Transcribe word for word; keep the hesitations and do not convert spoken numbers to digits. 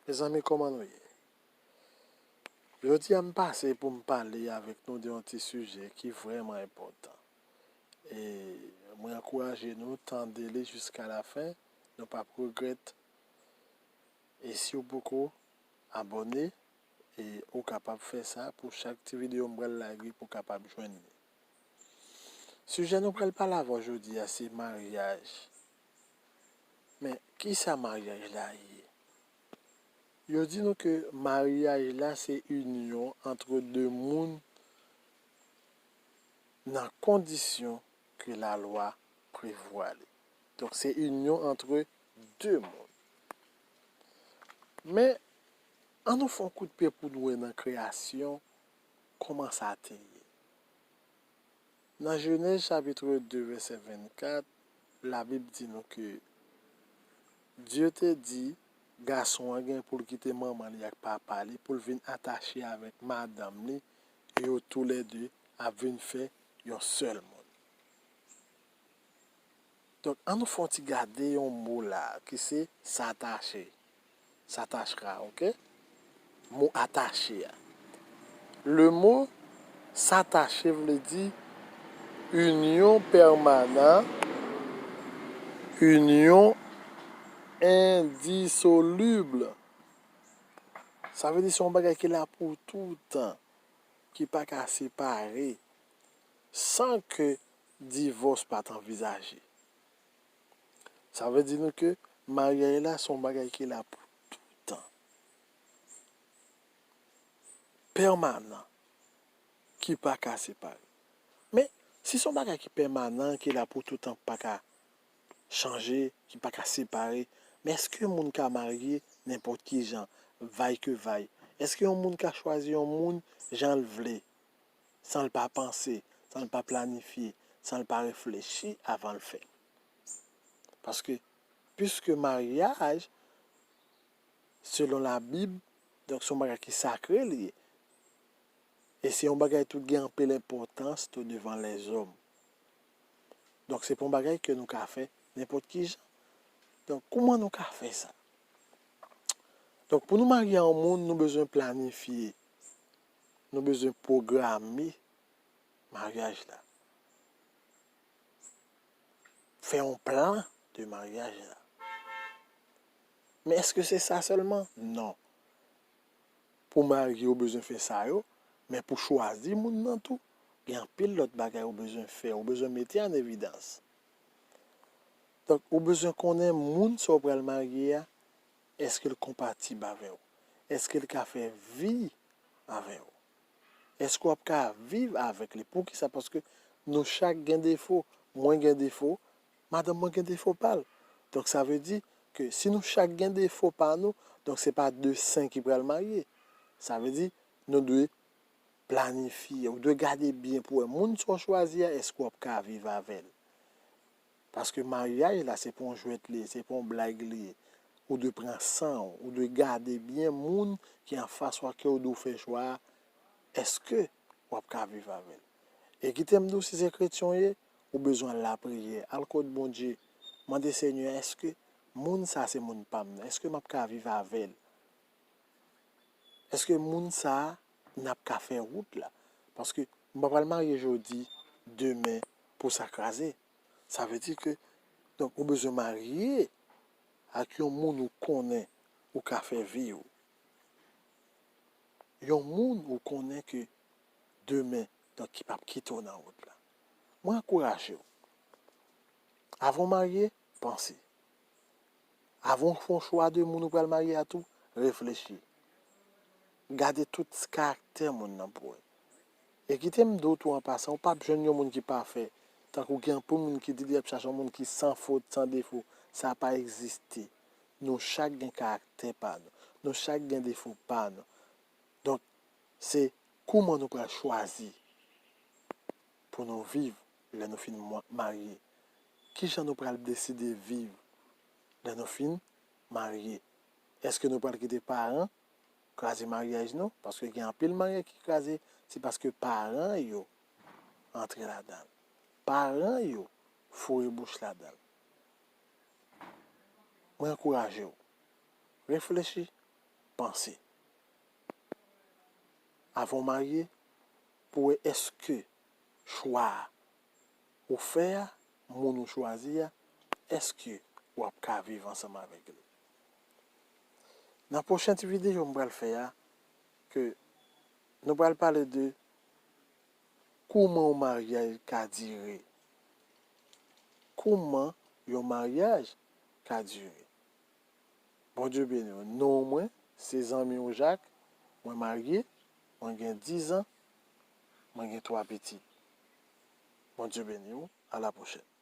Mezanmi, kòman nou ye? Jodi a, m pase pou m pale avèk nou de yon ti sijè ki vrèman enpòtan. E mwen ankouraje nou tande li jiska lafen, nou p ap regrèt. E si w poko abòne, e ou kapab fè sa pou chak ti videyo m pral lage pou w kapab jwenn li. Sijè nou pral pale avè w jodi a se maryaj. Men, kisa maryaj la ye? Yo di nou ke maryaj la se inyon antre de moun nan kondisyon ke lalwa prevwa li. Donk, se inyon antre de moun. Men, ann nou fè yon kout pye pou nou wè nan kreyasyon kòman sa te ye. Nan Jenèz chapit de, vèsè vennkat, Labib di nou ke Dye te di gason an gen pou l kite manman li ak papa li pou l vin atache avèk madanm li, e yo toulède ap vin fè yon sèl moun. Donk, ann nou fè yon ti gade yon mo la ki se s'attacher. S'attachera, oke? Mo attacher a. Le mot s'attacher vle di inyon pèmanan, inyon endisoluble. Sa vle di se yon bagay ki la pou toutan, ki pa ka separe san ke divòs pa t anvizaje. Sa vle di nou ke maryaj la se yon bagay ki la pou toutan. Pèmanan, ki pa ka separe. Men, si se yon bagay ki pèmanan, ki la pou toutan, pa ka chanje, ki pa ka separe, men èske moun ka marye nenpòt ki jan, vay ke vay? Èske yon moun ka chwazi yon moun jan l vle, san l pa panse, san l pa planifye, san l pa reflechi avan l fè l? Paske, piske maryaj, selon Labib, donk, se yon bagay ki sakre li ye. E se yon bagay tou ki gen anpil enpòtans tou devan lèzòm. Donk, se pa yon bagay ke nou ka fè nenpòt ki jan. Donk, kòman nou ka fè sa? Donk, pou nou marye a yon moun, nou bezwen planifye. Nou bezwen pwograme maryaj la. Fè yon plan de maryaj la. Men èske se sa sèlman? Non. Pou marye, ou bezwen fè sa yo, men pou chwazi moun nan tou, gen anpil lòt bagay ou bezwen fè, ou bezwen mete an evidans. Donk, ou bezwen konnen moun sa w pral marye a, èske l konpatib avè w? Èske l ka fè vi avè w? Èske w ap ka viv avèk li? Poukisa? Paske nou chak gen defo. Mwen gen defo, madanm mwen gen defo pa l. Donk, sa vle di ke si nou chak gen defo pa nou, donk se pa de sen ki pral marye. Sa vle di, nou dwe planifye, ou dwe gade byen pou wè moun sa w chwazi a, èske w ap ka viv avè l. Paske maryaj la, se pa yon jwèt li ye, se pa yon blag li ye. Ou dwe pran san w, ou dwe gade byen moun ki anfas ou a ke w dwe fè chwa a, èske w ap ka viv avè l? E kite m di w, si se kretyen w ye, ou bezwen al lapriyè, al kot Bondye, mande Senyè, èske moun sa se moun pa m nan? Èske m ap ka viv avè l? Èske moun sa a, n ap ka fè wout la? Paske m pa pral marye jodi, demen pou sa kraze. Sa vle di ke, donk, ou bezwen marye ak yon moun ou konnen ou ka fè vi w. Yon moun ou konnen ke demen, donk, ki p ap kite w nan wout la. Mwen ankouraje w. Avan w marye, panse. Avan w fè yon chwa de moun ou pral marye a tou, reflechi. Gade tout karaktè moun nan pou wè. E kite m di w tou an pasan, ou p ap jwenn yon moun ki pafè. Tankou gen anpil moun ki di li ap chache yon moun ki san fot, san defo. Sa pa egziste. Nou chak gen karaktè pa nou. Nou chak gen defo pa nou. Donk, se kòman nou pral chwazi pou nou viv lè nou fin mwa-, marye. Kijan nou pral deside viv lè nou fin marye? Èske nou pral kite paran kraze maryaj nou? Paske gen anpil maryaj ki kraze, se paske paran yo antre ladan l. Paran yo foure bouch ladan l. Mwen ankouraje w. Reflechi. panse. Avan w marye, pou wè èske chwa a ou fè a, moun ou chwazi a, èske w ap ka viv ansanm avèk li. Nan pwochen ti videyo m pral fè a, ke nou pral pale de kouman yon maryaj ka dire. Kouman yon maryaj ka dire. Bondye beni w. Non mwen, se zanmi w Jak. Mwen marye, mwen gen diz an, mwen gen twa pitit. Bondye beni w. A la pwochèn.